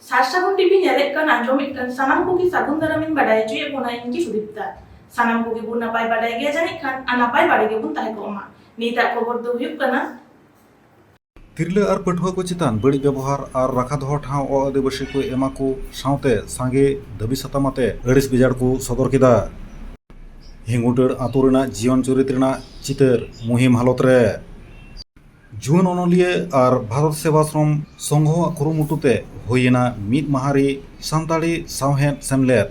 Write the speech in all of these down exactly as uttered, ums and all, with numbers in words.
ᱥᱟᱨᱥᱟᱹᱜᱩᱱ TV ᱧᱮᱞᱮᱫ ᱠᱟᱱ, ᱟᱸᱡᱚᱢᱮᱫ ᱠᱟᱱ ᱥᱟᱱᱟᱢ ᱠᱚᱜᱮ ᱥᱟᱹᱜᱩᱱ ᱫᱟᱨᱟᱢ ᱤᱧ ᱵᱟᱰᱟᱭ ᱦᱚᱪᱚᱭᱮᱫ ᱵᱚᱱᱟ, ᱤᱧ ᱜᱮ ᱥᱩᱫᱤᱯᱛᱟ᱾ ᱥᱟᱱᱟᱢ ᱠᱚᱜᱮ ᱵᱚᱱ ᱱᱟᱯᱟᱭ ᱵᱟᱰᱟᱭ ᱜᱮᱭᱟ ᱡᱟᱹᱱᱤᱡ ᱠᱷᱟᱱ, ᱟᱨ ᱱᱟᱯᱟᱭ ᱵᱟᱲᱮ ᱜᱮᱵᱚᱱ ᱛᱟᱦᱮᱸ ᱠᱚᱜ ᱢᱟ᱾ ᱱᱤᱛᱟᱜ ᱠᱷᱚᱵᱚᱨ ᱫᱚ ᱦᱩᱭᱩᱜ ᱠᱟᱱᱟ, ᱛᱤᱨᱞᱟᱹ ᱟᱨ ᱯᱟᱹᱴᱷᱩᱣᱟᱹ ᱠᱚ ᱪᱮᱛᱟᱱ ᱵᱟᱹᱲᱤᱡ ᱵᱮᱵᱚᱦᱟᱨ ᱟᱨ ᱨᱟᱠᱷᱟ ᱫᱚᱦᱚ ᱴᱷᱟᱶ ᱚ ᱟᱹᱫᱤᱵᱟᱹᱥᱤ ᱠᱚ ᱮᱢᱟ ᱠᱚ ᱥᱟᱶᱛᱮ ᱥᱟᱸᱜᱮ ᱫᱟᱹᱵᱤ ᱥᱟᱛᱟᱢ ᱟᱛᱮ ᱟᱹᱲᱤᱥ ᱵᱮᱡᱟᱨ ᱠᱚ ᱥᱚᱫᱚᱨ ᱠᱮᱫᱟ᱾ ᱦᱮᱝᱜᱩᱴᱟᱹᱲ ᱟᱛᱳ ᱨᱮᱱᱟᱜ ᱡᱤᱭᱚᱱ ᱪᱚᱨᱤᱛ ᱨᱮᱱᱟᱜ ᱪᱤᱛᱟᱹᱨ ᱢᱩᱦᱤᱢ ᱦᱟᱞᱚᱛ ᱨᱮ᱾ ᱡᱩᱣᱟᱹᱱ ᱚᱱᱚᱞᱤᱭᱟᱹ ᱟᱨ ᱵᱷᱟᱨᱚᱛ ᱥᱮᱵᱟᱥᱨᱚᱢ ᱥᱚᱝᱜᱷᱚᱣᱟᱜ ᱠᱩᱨᱩᱢᱩᱴᱩ ᱛᱮ ᱦᱩᱭᱮᱱᱟ ᱢᱤᱫ ᱢᱟᱦᱟᱨᱤ ᱥᱟᱱᱛᱟᱲᱤ ᱥᱟᱶᱦᱮᱫ ᱥᱮᱢᱞᱮᱫ᱾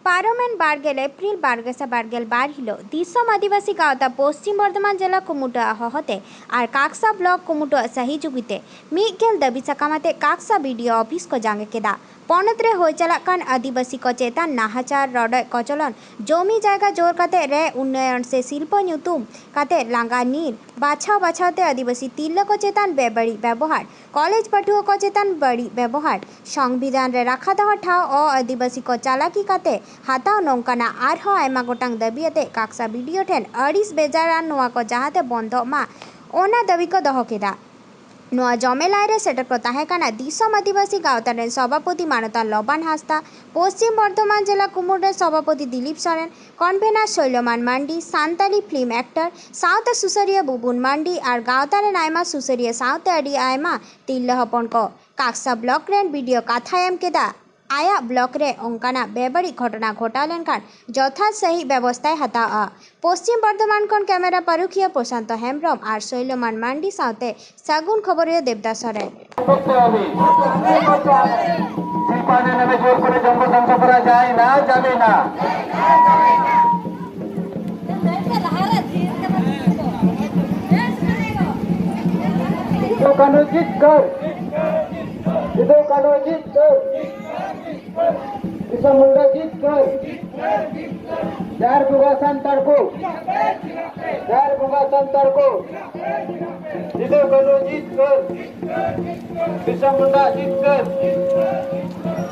ᱯᱟᱨᱚᱢᱮᱱ ᱵᱟᱨᱜᱮᱞ ᱮᱯᱨᱤᱞ ᱵᱟᱨ ᱜᱮᱥᱟᱭ ᱵᱟᱨᱜᱮᱞ ᱵᱟᱨ ᱦᱤᱞᱳᱜ ᱫᱤᱥᱚᱢ ᱟᱹᱫᱤᱵᱟᱹᱥᱤ ᱜᱟᱶᱛᱟ ᱯᱚᱥᱪᱤᱢ ᱵᱚᱨᱫᱷᱚᱢᱟᱱ ᱡᱮᱞᱟ ᱠᱩᱢᱩᱴᱟᱹᱣᱟᱜ ᱦᱚᱦᱚᱛᱮ ᱟᱨ ᱠᱟᱠᱥᱟ ᱵᱞᱚᱠ ᱠᱩᱢᱩᱴᱟᱹᱣᱟᱜ ᱥᱟᱹᱦᱤᱡᱩᱜᱤ ᱛᱮ ᱢᱤᱫ ᱜᱮᱞ ᱫᱟᱹᱵᱤ ᱥᱟᱠᱟᱢ ᱟᱛᱮ ᱠᱟᱠᱥᱟ ᱵᱤᱰᱤᱳ ᱚᱯᱷᱤᱥ ᱠᱚ ᱡᱟᱸᱜᱮ ᱠᱮᱫᱟ᱾ ᱯᱚᱱᱚᱛ ᱨᱮ ᱦᱩᱭ ᱪᱟᱞᱟᱜ ᱠᱟᱱ ᱟᱹᱫᱤᱵᱟᱹᱥᱤ ᱠᱚ ᱪᱮᱛᱟᱱ ᱱᱟᱦᱟᱪᱟᱨ, ᱨᱚᱰᱚᱡ ᱠᱚᱪᱚᱞᱚᱱ, ᱡᱚᱢᱤ ᱡᱟᱭᱜᱟ ᱡᱳᱨ ᱠᱟᱛᱮ ᱨᱮ ᱩᱱᱱᱚᱭᱚᱱ ᱥᱮ ᱥᱤᱞᱯᱚ ᱧᱩᱛᱩᱢ ᱠᱟᱛᱮ ᱞᱟᱸᱜᱟ ᱧᱤᱨ, ᱵᱟᱪᱷᱟᱣ ᱵᱟᱪᱷᱟᱣ ᱛᱮ ᱟᱹᱫᱤᱵᱟᱹᱥᱤ ᱛᱤᱨᱞᱟᱹ ᱠᱚ ᱪᱮᱛᱟᱱ ᱵᱮᱵᱟᱹᱲᱤᱡ ᱵᱮᱵᱚᱦᱟᱨ, ᱠᱚᱞᱮᱡᱽ ᱯᱟᱹᱴᱷᱩᱣᱟᱹ ᱠᱚ ᱪᱮᱛᱟᱱ ᱵᱟᱹᱲᱤᱡ ᱵᱮᱵᱚᱦᱟᱨ, ᱥᱚᱝᱵᱤᱫᱷᱟᱱ ᱨᱮ ᱨᱟᱠᱷᱟ ᱫᱚᱦᱚ ᱴᱷᱟᱶ ᱚ ᱟᱹᱫᱤᱵᱟᱹᱥᱤ ᱠᱚ ᱪᱟᱞᱟᱠᱤ ᱠᱟᱛᱮ ᱦᱟᱛᱟᱣ ᱱᱚᱝᱠᱟᱱᱟᱜ ᱟᱨᱦᱚᱸ ᱟᱭᱢᱟ ᱜᱚᱴᱟᱝ ᱫᱟᱹᱵᱤ ᱟᱛᱮ ᱠᱟᱠᱥᱟ ᱵᱤᱰᱤᱳ ᱴᱷᱮᱱ ᱟᱹᱲᱤᱥ ᱵᱮᱡᱟᱨᱟᱱ ᱱᱚᱣᱟ ᱠᱚ ᱡᱟᱦᱟᱸᱛᱮ ᱵᱚᱱᱫᱚᱜ ᱢᱟ, ᱚᱱᱟ ᱫᱟᱹᱵᱤ ᱠᱚ ᱫᱚᱦᱚ ᱠᱮᱫᱟ᱾ ᱱᱚᱣᱟ ᱡᱚᱢᱮᱞᱟᱭ ᱨᱮ ᱥᱮᱴᱮᱨ ᱠᱚ ᱛᱟᱦᱮᱸ ᱠᱟᱱᱟ ᱫᱤᱥᱚᱢ ᱟᱹᱫᱤᱵᱟᱹᱥᱤ ᱜᱟᱶᱛᱟ ᱨᱮᱱ ᱥᱚᱵᱷᱟᱯᱚᱛᱤ ᱢᱟᱱᱚᱛᱟᱱ ᱞᱚᱵᱟᱱ ᱦᱟᱸᱥᱫᱟ, ᱯᱚᱥᱪᱤᱢ ᱵᱚᱨᱫᱷᱚᱢᱟᱱ ᱡᱮᱞᱟ ᱠᱩᱢᱩᱴ ᱨᱮᱱ ᱥᱚᱵᱷᱟᱯᱚᱛᱤ ᱫᱤᱞᱤᱯ ᱥᱚᱨᱮᱱ, ᱠᱚᱱᱵᱷᱮᱱᱟᱨ ᱥᱳᱭᱞᱚᱢᱟᱱ ᱢᱟᱱᱰᱤ, ᱥᱟᱱᱛᱟᱞᱤ ᱯᱷᱤᱞᱢ ᱮᱠᱴᱚᱨ, ᱥᱟᱶᱛᱟ ᱥᱩᱥᱟᱹᱨᱤᱭᱟᱹ ᱵᱩᱵᱩᱱ ᱢᱟᱱᱰᱤ ᱟᱨ ᱜᱟᱶᱛᱟ ᱨᱮᱱ ᱟᱭᱢᱟ ᱥᱩᱥᱟᱹᱨᱤᱭᱟᱹ ᱥᱟᱶᱛᱮ ᱟᱹᱰᱤ ᱟᱭᱢᱟ ᱛᱤᱨᱞᱟᱹ ᱦᱚᱯᱚᱱ ᱠᱚ᱾ ᱠᱟᱠᱥᱟ ᱵᱞᱚᱠ ᱨᱮᱱ ᱵᱤᱰᱤᱳ ᱠᱟᱛᱷᱟᱭ ᱮᱢ ᱠᱮᱫᱟ, ᱟᱭᱟᱜ ᱵᱞᱚᱠ ᱨᱮ ᱚᱱᱠᱟᱱᱟᱜ ᱵᱮᱵᱟᱹᱲᱤᱡ ᱜᱷᱚᱴᱚᱱᱟ ᱜᱷᱚᱴᱟᱣ ᱞᱮᱱᱠᱷᱟᱱ ᱡᱚᱛᱷᱟᱛ ᱥᱟᱹᱦᱤᱡ ᱵᱮᱵᱚᱥᱛᱷᱟᱭ ᱦᱟᱛᱟᱣᱼᱟ᱾ ᱯᱚᱥᱪᱤᱢ ᱵᱚᱨᱫᱷᱚᱢᱟᱱ ᱠᱷᱚᱱ ᱠᱮᱢᱮᱨᱟ ᱯᱟᱹᱨᱩᱠᱷᱤᱭᱟᱹ ᱯᱨᱚᱥᱟᱱᱛᱚ ᱦᱮᱢᱵᱽᱨᱚᱢ ᱟᱨ ᱥᱳᱭᱞᱚᱢᱟᱱ ᱢᱟᱱᱰᱤ ᱥᱟᱶᱛᱮ ᱥᱟᱹᱜᱩᱱ ᱠᱷᱚᱵᱚᱨᱤᱭᱟᱹ ᱫᱮᱵᱽᱫᱟ ᱥᱚᱨᱮᱱ᱾ করতে হবে। সিপাহী নামে জোর করে জঙ্গল ধ্বংস করা যায় না, যাবে না। সিধু কানু জিত কর, সিধু কানু জিত কর, বিরসা মুন্ডা জিত কর। ᱡᱟᱦᱮᱨ ᱵᱚᱸᱜᱟ ᱥᱟᱱᱛᱟᱲ ᱠᱚ, ᱡᱟᱦᱮᱨ ᱵᱚᱸᱜᱟ ᱥᱟᱱᱛᱟᱲ ᱠᱚ, ᱥᱤᱫᱩ ᱠᱟᱹᱱᱦᱩ ᱡᱤᱛᱠᱟᱹᱨ, ᱵᱤᱨᱥᱟ ᱢᱩᱱᱰᱟ ᱡᱤᱛᱠᱟᱹᱨ,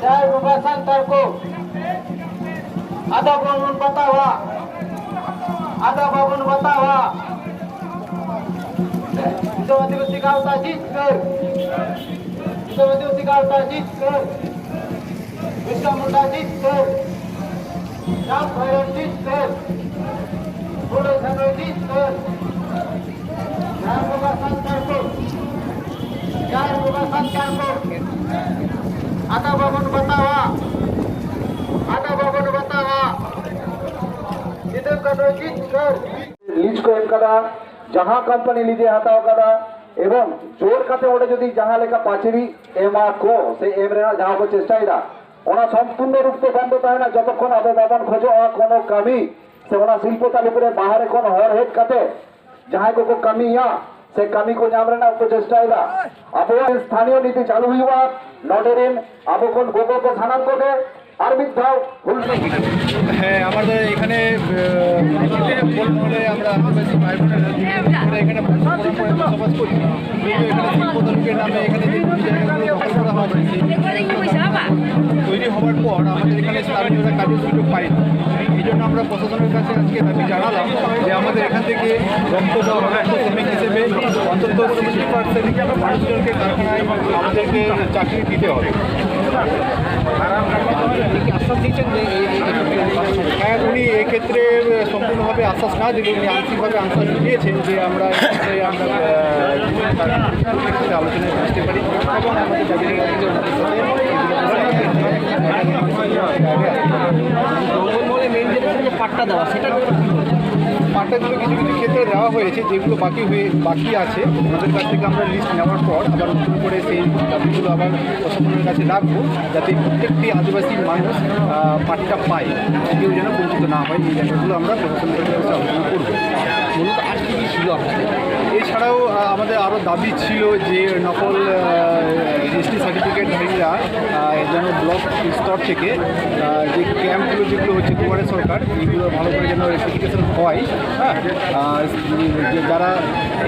ᱡᱟᱦᱮᱨ ᱵᱚᱸᱜᱟ ᱥᱟᱱᱛᱟᱲ ᱠᱚ, ᱟᱫᱚ ᱵᱟᱵᱚᱱ ᱵᱟᱛᱟᱣᱟ, ᱟᱫᱚ ᱵᱟᱵᱚᱱ ᱵᱟᱛᱟᱣᱟ᱾ ᱥᱤᱫᱩ ᱟᱹᱫᱤᱵᱟᱹᱥᱤ ᱜᱟᱶᱛᱟ ᱡᱤᱛᱠᱟᱹᱨ, ᱡᱟᱹᱛᱤ ᱜᱟᱶᱛᱟ ᱡᱤᱛᱠᱟᱹᱨ, ᱵᱤᱨᱥᱟ ᱢᱩᱱᱰᱟ ᱡᱤᱛᱠᱟᱹᱨ, ᱪᱟᱸᱫᱽ ᱵᱷᱟᱭᱨᱚ ᱡᱤᱛᱠᱟᱹᱨ, ᱯᱷᱩᱞᱳ ᱡᱷᱟᱱᱳ ᱡᱤᱛᱠᱟᱹᱨ, ᱡᱟᱦᱮᱨ ᱵᱚᱸᱜᱟ ᱥᱟᱱᱛᱟᱲ ᱠᱚ, ᱡᱟᱦᱮᱨ ᱵᱚᱸᱜᱟ ᱥᱟᱱᱛᱟᱲ ᱠᱚ, ᱟᱫᱚ ᱵᱟᱵᱚᱱ ᱵᱟᱛᱟᱣᱟ, ᱟᱫᱚ ᱵᱟᱵᱚᱱ ᱵᱟᱛᱟᱣᱟ᱾ ᱥᱤᱫᱩ ᱠᱟᱹᱱᱦᱩ ᱡᱤᱛᱠᱟᱹᱨ᱾ ᱞᱤᱡᱽ ᱠᱚ ᱮᱢ ᱠᱟᱫᱟ, ᱡᱟᱦᱟᱸ ᱠᱳᱢᱯᱟᱱᱤ ᱞᱤᱡᱽ ᱮ ᱦᱟᱛᱟᱣ ᱠᱟᱫᱟ, ᱮᱵᱚᱝ ᱡᱳᱨ ᱠᱟᱛᱮ ᱚᱸᱰᱮ ᱡᱩᱫᱤ ᱡᱟᱦᱟᱸ ᱞᱮᱠᱟ ᱯᱟᱹᱪᱨᱤ ᱮᱢᱟ ᱠᱚ ᱥᱮ ᱮᱢ ᱨᱮᱱᱟᱜ ᱡᱟᱦᱟᱸ ᱠᱚ ᱪᱮᱥᱴᱟᱭᱮᱫᱟ, ᱚᱱᱟ ᱥᱚᱢᱯᱩᱨᱱᱚ ᱨᱩᱯ ᱛᱮ ᱵᱚᱱᱫᱚ ᱛᱟᱦᱮᱱᱟ, ᱡᱚᱛᱚᱠᱷᱚᱱ ᱟᱵᱚ ᱵᱟᱵᱚᱱ ᱠᱷᱚᱡᱚᱜᱼᱟ ᱠᱳᱱᱳ ᱠᱟᱹᱢᱤ ᱥᱮ ᱚᱱᱟ ᱥᱤᱞᱯᱚ ᱛᱟᱹᱞᱩᱠ ᱨᱮ ᱵᱟᱦᱨᱮ ᱠᱷᱚᱱ ᱦᱚᱲ ᱦᱮᱡ ᱠᱟᱛᱮ ᱡᱟᱦᱟᱸᱭ ᱠᱚᱠᱚ ᱠᱟᱹᱢᱤᱭᱟ ᱥᱮ ᱠᱟᱹᱢᱤ ᱠᱚ ᱧᱟᱢ ᱨᱮᱱᱟᱜ ᱠᱚ ᱪᱮᱥᱴᱟᱭᱮᱫᱟ᱾ ᱟᱵᱚᱣᱟᱜ ᱥᱛᱷᱟᱱᱤᱭᱚ ᱱᱤᱛᱤ ᱪᱟᱹᱞᱩ ᱦᱩᱭᱩᱜᱼᱟ᱾ ᱱᱚᱰᱮ ᱨᱮᱱ ᱟᱵᱚ ᱠᱷᱚᱱ ᱜᱚᱜᱚ ᱠᱚ ᱥᱟᱱᱟᱢ ᱠᱚᱜᱮ ᱟᱨ ᱢᱤᱫ ᱫᱷᱟᱣ ᱦᱩᱞ᱾ ᱦᱮᱸ, আমাদের এখানে, আহ, বলতে হলে আমরা আদিবাসী ভাই বোনেরা আমরা এখানে বসবাস করি। কিন্তু এখানে শিল্প তালুকের নামে এখানে যে জায়গাগুলো দখল করা হয়েছে, সেই তৈরি হওয়ার পর আমাদের এখানে স্থানীয়রা কাজের সুযোগ পায় না। এই জন্য আমরা প্রশাসনের কাছে আজকে দাবি জানালাম যে আমাদের এখান থেকে দক্ষ বা অদক্ষ শ্রমিক হিসেবে অন্তত সিক্সটি পার্সেন্ট মানুষজনকে কারখানায় আমাদেরকে চাকরি দিতে হবে। আশ্বাস দিচ্ছেন যে এই, এই, এই, হ্যাঁ, উনি এক্ষেত্রে সম্পূর্ণভাবে আশ্বাস না দিলেও উনি আংশিকভাবে আশ্বাস দিয়েছেন যে আমরা এক্ষেত্রে আমরা, আহ, আলোচনায় বসতে পারি এবং আমাদের দাবি পাট্টা দেওয়া, সেটা পাট্টাগুলো কিছু কিছু ক্ষেত্রে দেওয়া হয়েছে, যেগুলো বাকি হয়ে, বাকি আছে, ওনাদের কাছ থেকে আমরা লিস্ট নেওয়ার পর আবার নতুন করে সেই দাবিগুলো আবার প্রশাসনের কাছে রাখবো, যাতে প্রত্যেকটি আদিবাসী মানুষ, আহ, পাট্টা পায়, কেউ যেন বঞ্চিত না হয়। এই জায়গাগুলো আমরা প্রশাসনের কাছে আলোচনা করবো। মূলত আর কি কি ছিল আপনাদের? এছাড়াও, আহ, আমাদের আরও দাবি ছিল যে নকল, আহ, এসটি সার্টিফিকেটধারীরা, আহ, যেন ব্লক স্তর থেকে, আহ, যে ক্যাম্পগুলো যেগুলো হচ্ছে দুয়ারে সরকার, এইগুলো ভালো করে যেন রেকটিফিকেশন হয়। হ্যাঁ, আর যে যারা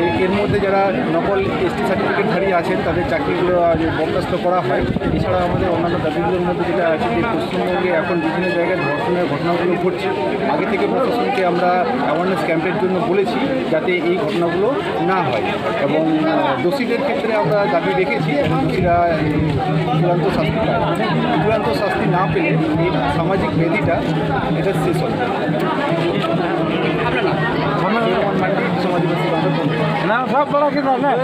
এ-, এর মধ্যে যারা নকল এসটি সার্টিফিকেটধারী আছেন, তাদের চাকরিগুলো, আহ, বরখাস্ত করা হয়। এছাড়া আমাদের অন্যান্য দাবিগুলোর মধ্যে যেটা আছে যে পশ্চিমবঙ্গে এখন বিভিন্ন জায়গায় ধর্ষণের ঘটনাগুলো ঘটছে, আগে থেকে প্রশাসনকে আমরা অ্যাওয়ারনেস ক্যাম্পের জন্য বলেছি, যাতে এই ঘটনাগুলো না হয় এবং আহ, দোষীদের ক্ষেত্রে আমরা দাবি রেখেছি এবং দোষীরা এই চূড়ান্ত শাস্তি পায়। চূড়ান্ত শাস্তি না পেলে এই সামাজিক ব্যাধিটা এটা শেষ হবে। আপনার নাম? সমাজবাসী বান্ধব বন্ধু। নাম সব বলা কি দরকার?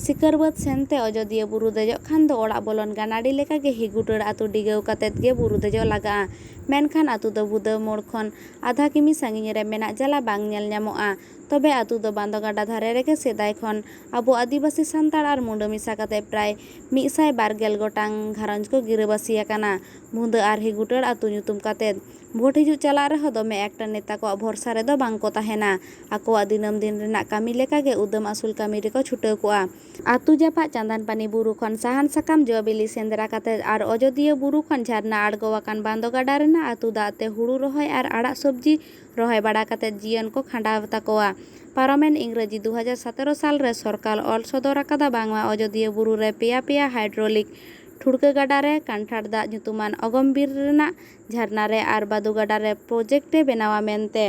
Sikarbat sente Ajodiya buru dejok khan do orak bolon ganadi leka ge higutar atu digew katet ge buru dejok laga. Menkhan atu do buda mor khon adha kimi sanging re menak jala bang nyel nyamoa. Tobe atu do Bando gada dhare reke sedai khon abo Adibasi Santar ar Munda misa kate prai mid sai bar gel gotang gharonj ko girabasi akana. Bunda ar higutar atu nyutum katet. Bhot hijut chalak reho dome ekta neta ko bhorsa redo bang ko tahena. Akoa dinam din renak kami leka ge udam asul kami reko chhutaw koa. Atu japak Chandanpani buru khon sahan sakam jo bili sendra katet ar Ajodiya buru khon jharna argo akan Bando gada renak atu dak te huru rohoi ar arak sobji rohoi bada katet jiyan ko khandaw takoa. Paromen Ingraji du hajar satero sal re sorkar ol sodor akada bangma Ajodiya buru re peya peya hydraulic thurka gada re Kanthar dak nyutuman ogom bir renak jharna re ar Badu gada re project e benawa mente.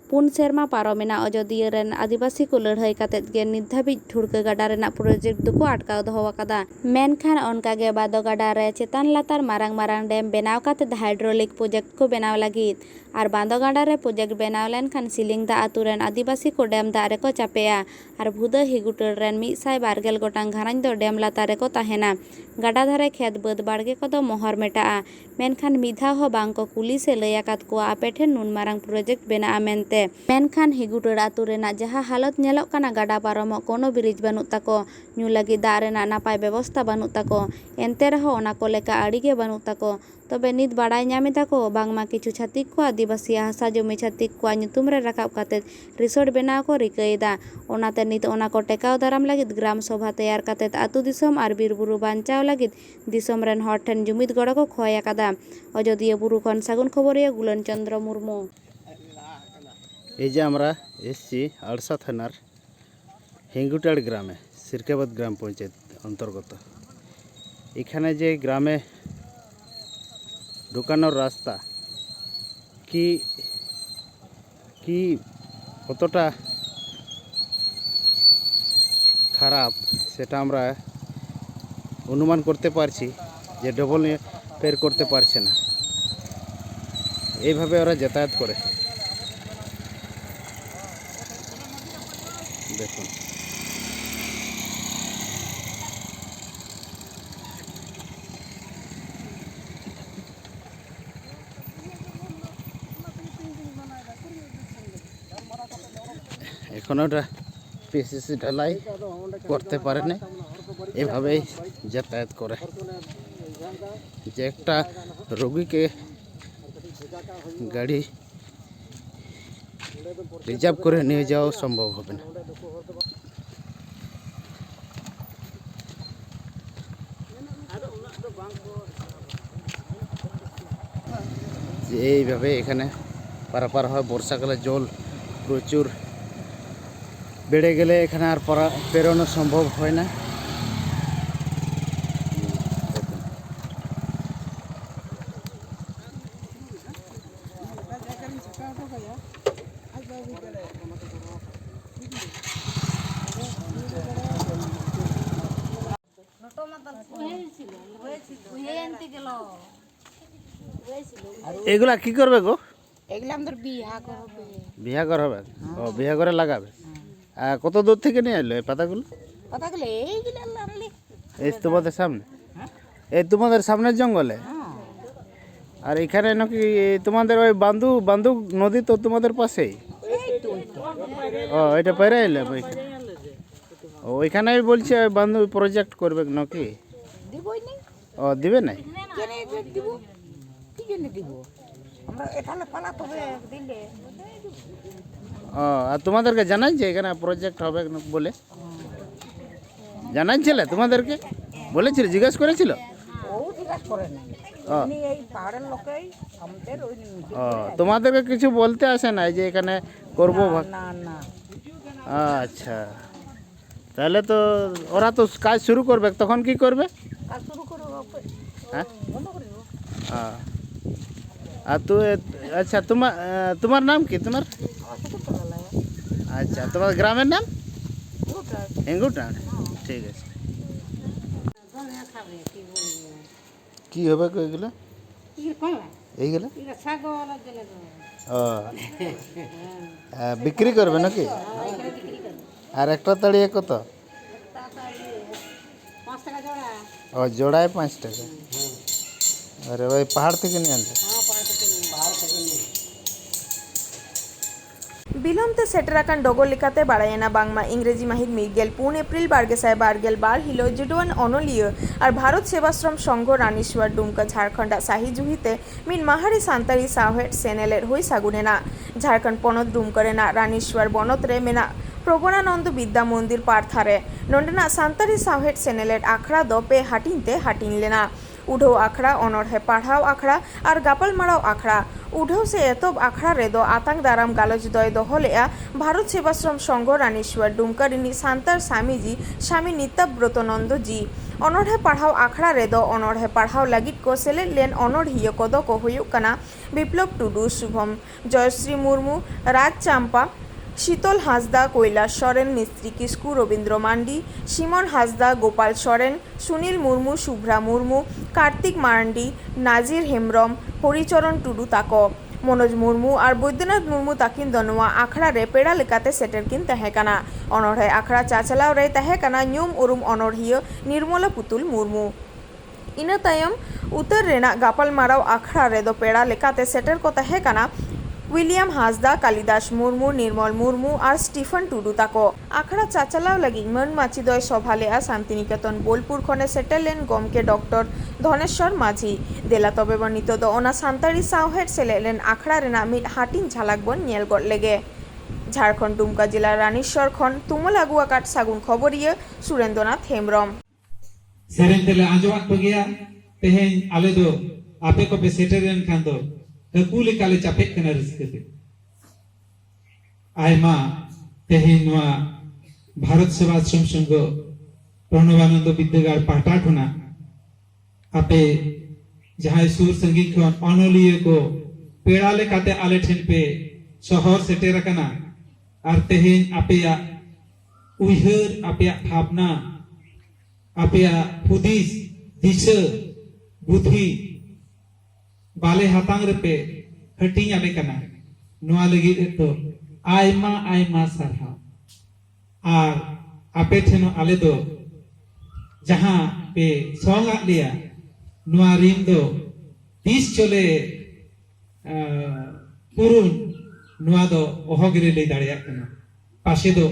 Pun serma paromena Ajodiya ren Adibasi ko ᱞᱟᱹᱲᱦᱟᱹᱭ ᱠᱟᱛᱮᱫ ᱜᱮ ᱱᱤᱛ ᱫᱷᱟᱹᱵᱤᱡ ᱴᱷᱩᱲᱠᱟᱹ ᱜᱟᱰᱟ ᱨᱮᱱᱟᱜ project ᱫᱚᱠᱚ ᱟᱴᱠᱟᱣ ᱫᱚᱦᱚ ᱟᱠᱟᱫᱟ᱾ ᱢᱮᱱᱠᱷᱟᱱ ᱚᱱᱠᱟ ᱜᱮ ᱵᱟᱫᱚ ᱜᱟᱰᱟ ᱨᱮ ᱪᱮᱛᱟᱱ ᱞᱟᱛᱟᱨ ᱢᱟᱨᱟᱝ ᱢᱟᱨᱟᱝ dam ᱵᱮᱱᱟᱣ ᱠᱟᱛᱮᱫ hydraulic project ᱠᱚ ᱵᱮᱱᱟᱣ ᱞᱟᱹᱜᱤᱫ ᱟᱨ ᱵᱟᱸᱫᱚ ᱜᱟᱰᱟ ᱨᱮ project ᱵᱮᱱᱟᱣ ᱞᱮᱱᱠᱷᱟᱱ ᱥᱤᱞᱤᱝ ᱫᱟᱜ ᱟᱛᱳ ᱨᱮᱱ ᱟᱹᱫᱤᱵᱟᱹᱥᱤ ᱠᱚ dam ᱫᱟᱜ ᱨᱮᱠᱚ ᱪᱟᱯᱮᱜᱼᱟ ᱟᱨ ᱵᱷᱩᱫᱟᱹ ᱦᱤᱜᱩᱴᱟᱹᱲ ᱨᱮᱱ ᱢᱤᱫ ᱥᱟᱭ ᱵᱟᱨ ᱜᱮᱞ ᱜᱚᱴᱟᱝ ᱜᱷᱟᱨᱚᱸᱡᱽ ᱫᱚ dam ᱞᱟᱛᱟᱨ ᱨᱮᱠᱚ ᱛᱟᱦᱮᱱᱟ᱾ ᱜᱟᱰᱟ ᱫᱷᱟᱨᱮ ᱠᱷᱮᱛ ᱵᱟᱹᱫᱽ ᱵᱟᱲᱜᱮ ᱠᱚᱫᱚ ᱢᱚᱦᱚᱨ ᱢᱮᱴᱟᱜᱼᱟ᱾ ᱢᱮᱱᱠᱷᱟᱱ ᱢᱤᱫ ᱫᱷᱟᱣ ᱦᱚᱸ ᱵᱟᱝ ᱠᱚ ᱠᱩᱞᱤ ᱥᱮ ᱞᱟᱹᱭ ᱟᱠᱟᱫ ᱠᱚᱣᱟ ᱟᱯᱮ ᱴᱷᱮᱱ ᱱᱩᱱ ᱢᱟᱨᱟᱝ project ᱵᱮᱱᱟᱜᱼᱟ ᱢᱮᱱᱛᱮ᱾ ᱢᱮᱱᱠᱷᱟᱱ ᱦᱤᱜᱩᱴᱟᱹᱲ ᱟᱛᱳ ᱨᱮᱱᱟᱜ ᱡᱟᱦᱟᱸ ᱦᱟᱞᱚᱛ ᱧᱮᱞᱚᱜ ᱠᱟᱱᱟ, ᱜᱟᱰᱟ ᱯᱟᱨᱚᱢᱚᱜ ᱠᱳᱱᱳ bridge ᱵᱟᱹᱱᱩᱜ ᱛᱟᱠᱚ, ᱧᱩ ᱞᱟᱹᱜᱤᱫ ᱫᱟᱜ ᱨᱮᱱᱟᱜ ᱱᱟᱯᱟᱭ ᱵᱮᱵᱚᱥᱛᱟ ᱵᱟᱹᱱᱩᱜ ᱛᱟᱠᱚ, ᱮᱱᱛᱮ ᱨᱮᱦᱚᱸ ᱚᱱᱟ ᱠᱚ ᱞᱮᱠᱟ ᱟᱹᱰᱤ ᱜᱮ ᱵᱟᱹᱱᱩᱜ ᱛᱟᱠᱚ᱾ ᱛᱚᱵᱮ ᱱᱤᱛ ᱵᱟᱲᱟᱭ ᱧᱟᱢ ᱮᱫᱟ ᱠᱚ ᱵᱟᱝᱢᱟ ᱠᱤᱪᱷᱩ ᱪᱷᱟᱹᱛᱤᱠ ᱠᱚᱣᱟᱜ ᱟᱹᱫᱤᱵᱟᱹᱥᱤᱭᱟᱜ ᱦᱟᱥᱟ ᱡᱚᱢᱤ ᱪᱷᱟᱹᱛᱤᱠ ᱠᱚᱣᱟᱜ ᱧᱩᱛᱩᱢ ᱨᱮ ᱨᱟᱠᱟᱵ ᱠᱟᱛᱮ resort ᱵᱮᱱᱟᱣ ᱠᱚ ᱨᱤᱠᱟᱹᱭᱮᱫᱟ᱾ ᱚᱱᱟᱛᱮ ᱱᱤᱛ ᱚᱱᱟ ᱠᱚ ᱴᱮᱠᱟᱣ ᱫᱟᱨᱟᱢ ᱞᱟᱹᱜᱤᱫ ᱜᱨᱟᱢ ᱥᱚᱵᱷᱟ ᱛᱮᱭᱟᱨ ᱠᱟᱛᱮ ᱟᱹᱛᱩ ᱫᱤᱥᱚᱢ ᱟᱨ ᱵᱤᱨ ᱵᱩᱨᱩ ᱵᱟᱧᱪᱟᱣ ᱞᱟᱹᱜᱤᱫ ᱫᱤᱥᱚᱢ ᱨᱮᱱ ᱦᱚᱲ ᱴᱷᱮᱱ ᱡᱩᱢᱤᱫ ᱜᱚᱲᱚ ᱠᱚ ᱠᱷᱚᱭ ᱟᱠᱟᱫᱟ᱾ ᱟᱡᱚᱫᱤᱭᱟᱹ ᱵᱩᱨᱩ ᱠᱷᱚᱱ ᱥᱟᱹᱜᱩᱱ ᱠᱷᱚᱵᱚᱨᱤᱭᱟᱹ ᱜᱩᱞᱟᱹᱱ ᱪᱚᱸᱫᱽᱨᱚ ᱢᱩᱨᱢᱩ᱾ এই যে আমরা এসছি আড়সা থানার হেঙ্গুটাড় গ্রামে, সিরকাবাদ গ্রাম পঞ্চায়েত অন্তর্গত। এখানে যে গ্রামে ঢুকানোর রাস্তা, কি কি কতটা খারাপ, সেটা আমরা অনুমান করতে পারছি যে ডবল পের করতে পারছে না। এইভাবে ওরা যাতায়াত করে। দেখুন। এখন ওটা পিসিসি ঢালাই করতে পারেনি, এভাবেই যাতায়াত করে। যে একটা রোগীকে গাড়ি রিজার্ভ করে নিয়ে যাওয়া সম্ভব হবে না। যে এইভাবে এখানে পারাপার হয়, বর্ষাকালে জল প্রচুর বেড়ে গেলে এখানে আর পারা পেরোনো সম্ভব হয় না। এগুলা কি করবে গো? এগুলা আমাদের বিয়া করবে। বিয়া করা হবে? ও, বিয়া করে লাগাবে। আর কত দূর থেকে নিয়ে এলো এই পাতাগুলো? পাতাগুলো এইগুলো আনলি। এই তোমাদের সামনে? এই তোমাদের সামনের জঙ্গলে? হ্যাঁ। আর এখানে নাকি তোমাদের ওই বান্দু, বান্দু নদী তো তোমাদের পাশেই? এই তো, ওই তো। ও, এটা পেরে এলে ওইখানে? ও, ওইখানেই বলছে ওই বান্দু প্রজেক্ট করবে নাকি? দিবই নি। ও, দিবে নাই? কেন এদের দিব? কি জন্য দিব? আমরা এখানে পালাতে হবে দিলে। ও, আর তোমাদেরকে জানাই যে এখানে প্রজেক্ট হবে বলে? জানাইছিলে তোমাদেরকে? বলেছিল, জিজ্ঞেস করেছিল? ও জিজ্ঞেস করে নাই। ও। এমনি এই পাহাড়ের লোকেই আমাদের ওই নিচে ও, করে আছে। তোমাদেরকে কিছু বলতে আসে নাই যে এখানে করবো না, ভাগ? না, না। আচ্ছা, তাহলে তো ওরা তো কাজ শুরু করবে, তখন কি করবে? কাজ শুরু করবে, ওকে হ্যাঁ? বন্ধ করে দেবো। হ্যাঁ। আর তো, আচ্ছা, তোমার, আহ, তোমার নাম কি তোমার? আমার শুধু তো ভালো লাগে। আচ্ছা, তোমার গ্রামের নাম? পুরোটা। হেংগুটা? ঠিক আছে। কি হবে কো এগুলো? এগুলো কমলা। এইগুলো? এগুলো শাগ ওলা জন্য তো। ও। আহ, বিক্রি করবে নাকি? হ্যাঁ, এগুলো বিক্রি করবে। আর একটা তাড়িয়ে কত? একটা তাড়িয়ে পাঁচ টাকা জোড়া। ও, জোড়ায় পাঁচ টাকা। আরে, ওই পাহাড় থেকে নিয়ে আনবে? হ্যাঁ, পাহাড় থেকে নিয়ে। পাহাড় থেকে নিয়ে। ᱵᱤᱞᱚᱢ ᱛᱮ ᱥᱮᱴᱮᱨ ᱟᱠᱟᱱ ᱰᱚᱜᱚᱨ ᱞᱮᱠᱟᱛᱮ ᱵᱟᱲᱟᱭᱮᱱᱟ ᱵᱟᱝᱢᱟ ᱤᱝᱨᱮᱡᱤ ᱢᱟᱹᱦᱤᱛ ᱢᱤᱫ ᱜᱮᱞ ᱯᱩᱱ ᱮᱯᱨᱤᱞ ᱵᱟᱨ ᱜᱮᱥᱟᱭ ᱵᱟᱨ ᱜᱮᱞ ᱵᱟᱨ ᱦᱤᱞᱳᱜ ᱡᱩᱰᱩᱣᱟᱱ ᱚᱱᱚᱞᱤᱭᱟᱹ ᱟᱨ ᱵᱷᱟᱨᱚᱛ ᱥᱮᱵᱟᱥᱨᱚᱢ ᱥᱚᱝᱜᱷᱚ ᱨᱟᱱᱤᱥᱣᱟᱨ ᱰᱩᱢᱠᱟ ᱡᱷᱟᱲᱠᱷᱚᱸᱰᱟᱜ ᱥᱟᱹᱦᱤ ᱡᱩᱦᱤ ᱛᱮ ᱢᱤᱫ ᱢᱟᱦᱟᱨᱤ ᱥᱟᱱᱛᱟᱲᱤ ᱥᱟᱶᱦᱮᱫ ᱥᱮᱱᱮᱞᱮᱫ ᱦᱩᱭ ᱥᱟᱹᱜᱩᱱ ᱮᱱᱟ᱾ ᱡᱷᱟᱲᱠᱷᱚᱸᱰ ᱯᱚᱱᱚᱛ ᱰᱩᱢᱠᱟ ᱨᱮᱱᱟᱜ ᱨᱟᱱᱤᱥᱣᱟᱨ ᱵᱚᱱᱚᱛ ᱨᱮ ᱢᱮᱱᱟᱜ ᱯᱨᱚᱜᱚᱱᱟᱱᱚᱱᱫᱚ ᱵᱤᱫᱽᱫᱟ ᱢᱚᱱᱫᱤᱨ ᱯᱟᱨᱛᱷᱟ ᱨᱮ ᱱᱚᱰᱮᱱᱟᱜ ᱥᱟᱱᱛᱟᱲᱤ ᱥᱟᱶᱦᱮᱫ ᱥᱮᱱᱮᱞᱮᱫ ᱟᱠᱷᱲᱟ ᱫᱚ ᱯᱮ ᱦᱟᱹᱴᱤᱧ ᱛᱮ ᱦᱟᱹᱴᱤᱧ ᱞᱮᱱᱟ᱾ ᱩᱰᱷᱟᱹᱣ ᱟᱠᱷᱲᱟ, ᱚᱱᱚᱬᱦᱮ ᱯᱟᱲᱦᱟᱣ ᱟᱠᱷᱲᱟ ᱟᱨ ᱜᱟᱯᱟᱞᱢᱟᱨᱟᱣ ᱟᱠᱷᱲᱟ᱾ ᱩᱰᱷᱟᱹᱣ ᱥᱮ ᱮᱛᱚᱦᱚᱵ ᱟᱠᱷᱲᱟ ᱨᱮᱫᱚ ᱟᱛᱟᱝ ᱫᱟᱨᱟᱢ ᱜᱟᱞᱚᱪ ᱫᱚᱭ ᱫᱚᱦᱚ ᱞᱮᱫᱼᱟ ᱵᱷᱟᱨᱚᱛ ᱥᱮᱵᱟᱥᱨᱚᱢ ᱥᱚᱝᱜᱷᱚ ᱨᱟᱱᱤᱥᱣᱟᱨ ᱰᱩᱢᱠᱟ ᱨᱤᱱᱤᱡ ᱥᱟᱱᱛᱟᱲ ᱥᱟᱢᱤᱡᱤ ᱥᱟᱢᱤ ᱱᱤᱛᱟᱵ ᱵᱨᱚᱛᱚᱱᱚᱱᱫᱚ ᱡᱤ᱾ ᱚᱱᱚᱬᱦᱮ ᱯᱟᱲᱦᱟᱣ ᱟᱠᱷᱲᱟ ᱨᱮᱫᱚ ᱚᱱᱚᱬᱦᱮ ᱯᱟᱲᱦᱟᱣ ᱞᱟᱹᱜᱤᱫ ᱠᱚ ᱥᱮᱞᱮᱫ ᱞᱮᱱ ᱚᱱᱚᱬᱦᱤᱭᱟᱹ ᱠᱚᱫᱚ ᱠᱚ ᱦᱩᱭᱩᱜ ᱠᱟᱱᱟ ᱵᱤᱯᱞᱚᱵ ᱴᱩᱰᱩ, ᱥᱩᱵᱷᱚᱢ ᱡᱚᱭᱥᱨᱤ ᱢᱩᱨᱢᱩ, ᱨᱟᱡᱽ ᱪᱟᱢᱯᱟ, ᱥᱤᱛᱚᱞ ᱦᱟᱸᱥᱫᱟ, ᱠᱳᱭᱞᱟᱥ ᱥᱚᱨᱮᱱ, ᱢᱤᱥᱛᱨᱤ ᱠᱤᱥᱠᱩ, ᱨᱚᱵᱤᱱᱫᱨᱚ ᱢᱟᱱᱰᱤ, ᱥᱤᱢᱚᱱ ᱦᱟᱸᱥᱫᱟ, ᱜᱳᱯᱟᱞ ᱥᱚᱨᱮᱱ, ᱥᱩᱱᱤᱞ ᱢᱩᱨᱢᱩ, ᱥᱩᱵᱷᱨᱟ ᱢᱩᱨᱢᱩ, ᱠᱟᱨᱛᱤᱠ ᱢᱟᱨᱟᱱᱰᱤ, ᱱᱟᱡᱤᱨ ᱦᱮᱢᱵᱨᱚᱢ, ᱦᱚᱨᱤᱪᱚᱨᱚᱱ ᱴᱩᱰᱩ ᱛᱟᱠᱚ᱾ ᱢᱚᱱᱳᱡᱽ ᱢᱩᱨᱢᱩ ᱟᱨ ᱵᱳᱭᱫᱚᱱᱟᱛᱷ ᱢᱩᱨᱢᱩ ᱛᱟᱹᱠᱤᱱ ᱫᱚ ᱱᱚᱣᱟ ᱟᱠᱷᱲᱟ ᱨᱮ ᱯᱮᱲᱟ ᱞᱮᱠᱟᱛᱮ ᱥᱮᱴᱮᱨ ᱠᱤᱱ ᱛᱟᱦᱮᱸ ᱠᱟᱱᱟ᱾ ᱚᱱᱚᱬᱦᱮ ᱟᱠᱷᱲᱟ ᱪᱟᱪᱞᱟᱣ ᱨᱮᱭ ᱛᱟᱦᱮᱸ ᱠᱟᱱᱟ ᱧᱩᱢ ᱩᱨᱩᱢ ᱚᱱᱚᱬᱦᱤᱭᱟᱹ ᱱᱤᱨᱢᱚᱞᱟ ᱯᱩᱛᱩᱞ ᱢᱩᱨᱢᱩ᱾ ᱤᱱᱟᱹ ᱛᱟᱭᱚᱢ ᱩᱛᱟᱹᱨ ᱨᱮᱱᱟᱜ ᱜᱟᱯᱟᱞᱢᱟᱨᱟᱣ ᱟᱠᱷᱲᱟ ᱨᱮᱫᱚ ᱯᱮᱲᱟ ᱞᱮᱠᱟᱛᱮ ᱥᱮᱴᱮᱨ ᱠᱚ ᱛᱟᱦᱮᱸ ᱠᱟᱱᱟ ᱩᱭᱞᱤᱭᱟᱢ ᱦᱟᱸᱥᱫᱟ, ᱠᱟᱞᱤᱫᱟᱥ ᱢᱩᱨᱢᱩ, ᱱᱤᱨᱢᱚᱞ ᱢᱩᱨᱢᱩ ᱟᱨ ᱥᱴᱤᱯᱷᱟᱱ ᱴᱩᱰᱩ ᱛᱟᱠᱚ᱾ ᱟᱠᱷᱲᱟ ᱪᱟᱪᱟᱞᱟᱣ ᱞᱟᱹᱜᱤᱫ ᱢᱟᱹᱱ ᱢᱟᱹᱪᱤ ᱫᱚᱭ ᱥᱚᱵᱷᱟ ᱞᱮᱫᱼᱟ ᱥᱟᱱᱛᱤᱱᱤᱠᱮᱛᱚᱱ ᱵᱳᱞᱯᱩᱨ ᱠᱷᱚᱱᱮ ᱥᱮᱴᱮᱨ ᱞᱮᱱ ᱜᱚᱢᱠᱮ ᱰᱚᱠᱴᱚᱨ ᱫᱷᱚᱱᱮᱥᱣᱚᱨ ᱢᱟᱹᱡᱷᱤ᱾ ᱫᱮᱞᱟ ᱛᱚᱵᱮ ᱵᱚᱱ ᱱᱤᱛᱚᱜ ᱫᱚ ᱚᱱᱟ ᱥᱟᱱᱛᱟᱲᱤ ᱥᱟᱶᱦᱮᱫ ᱥᱮᱞᱮᱫ ᱞᱮᱱ ᱟᱠᱷᱲᱟ ᱨᱮᱱᱟᱜ ᱢᱤᱫ ᱦᱟᱹᱴᱤᱧ ᱡᱷᱟᱞᱟᱠ ᱵᱚᱱ ᱧᱮᱞ ᱜᱚᱫ ᱞᱮᱜᱮ᱾ ᱡᱷᱟᱲᱠᱷᱚᱸᱰ ᱰᱩᱢᱠᱟ ᱡᱮᱞᱟ ᱨᱟᱱᱤᱥᱣᱚᱨ ᱠᱷᱚᱱ ᱛᱩᱢᱟᱹᱞ ᱟᱹᱜᱩ ᱟᱠᱟᱫ ᱥᱟᱹᱜᱩᱱ ᱠᱷᱚᱵᱚᱨᱤᱭᱟᱹ ᱥᱩᱨᱮᱱᱫᱨᱚᱱᱟᱛᱷ ᱦᱮᱢᱵᱨᱚᱢ᱾ ᱥᱮᱨᱮᱧ ᱛᱮᱞᱮ ᱟᱸᱡᱚᱢᱟᱫ ᱠᱚᱜᱮᱭᱟ᱾ ᱛᱮᱦᱮᱧ ᱟᱞᱮ ᱫᱚ ᱟᱯᱮ ᱠᱚᱯᱮ ᱥᱮᱴᱮᱨ ᱞᱮᱱᱠᱷᱟᱱ ᱫᱚ ᱦᱟᱹᱠᱩ ᱞᱮᱠᱟᱞᱮ ᱪᱟᱯᱮᱜ ᱠᱟᱱᱟ ᱨᱟᱹᱥᱠᱟᱹ ᱛᱮ᱾ ᱟᱭᱢᱟ ᱛᱮᱦᱮᱧ ᱱᱚᱣᱟ ᱵᱷᱟᱨᱚᱛ ᱥᱮᱵᱟᱥᱨᱚᱢ ᱥᱚᱝᱜᱷᱚ ᱯᱨᱚᱬᱚᱵᱟᱱᱚᱱᱫᱚ ᱵᱤᱫᱽᱫᱟᱹᱜᱟᱲ ᱯᱟᱦᱴᱟ ᱠᱷᱚᱱᱟᱜ ᱟᱯᱮ ᱡᱟᱦᱟᱸᱭ ᱥᱩᱨ ᱥᱟᱺᱜᱤᱧ ᱠᱷᱚᱱ ᱚᱱᱚᱞᱤᱭᱟᱹ ᱠᱚ ᱯᱮᱲᱟ ᱞᱮᱠᱟᱛᱮ ᱟᱞᱮ ᱴᱷᱮᱱ ᱯᱮ ᱥᱚᱦᱚᱨ ᱥᱮᱴᱮᱨ ᱟᱠᱟᱱᱟ ᱟᱨ ᱛᱮᱦᱮᱧ ᱟᱯᱮᱭᱟᱜ ᱩᱭᱦᱟᱹᱨ, ᱟᱯᱮᱭᱟᱜ ᱵᱷᱟᱵᱽᱱᱟ, ᱟᱯᱮᱭᱟᱜ ᱦᱩᱫᱤᱥ, ᱫᱤᱥᱟᱹ, ᱵᱩᱫᱷᱤ, ᱵᱟᱞᱮ ᱦᱟᱛᱟᱝ ᱨᱮᱯᱮ ᱦᱟᱹᱴᱤᱧ ᱟᱞᱮ ᱠᱟᱱᱟ᱾ ᱱᱚᱣᱟ ᱞᱟᱹᱜᱤᱫ ᱫᱚ ᱟᱭᱢᱟ ᱟᱭᱢᱟ ᱥᱟᱨᱦᱟᱣ᱾ ᱟᱨ ᱟᱯᱮ ᱴᱷᱮᱱ ᱦᱚᱸ ᱟᱞᱮ ᱫᱚ ᱡᱟᱦᱟᱸ ᱯᱮ ᱥᱚᱝ ᱟᱫ ᱞᱮᱭᱟ, ᱱᱚᱣᱟ ᱨᱤᱱ ᱫᱚ ᱛᱤᱥ ᱪᱚᱞᱮ ᱯᱩᱨᱩᱱ, ᱱᱚᱣᱟ ᱫᱚ ᱚᱦᱚ ᱜᱮᱞᱮ ᱞᱟᱹᱭ ᱫᱟᱲᱮᱭᱟᱜ ᱠᱟᱱᱟ᱾ ᱯᱟᱥᱮ ᱫᱚ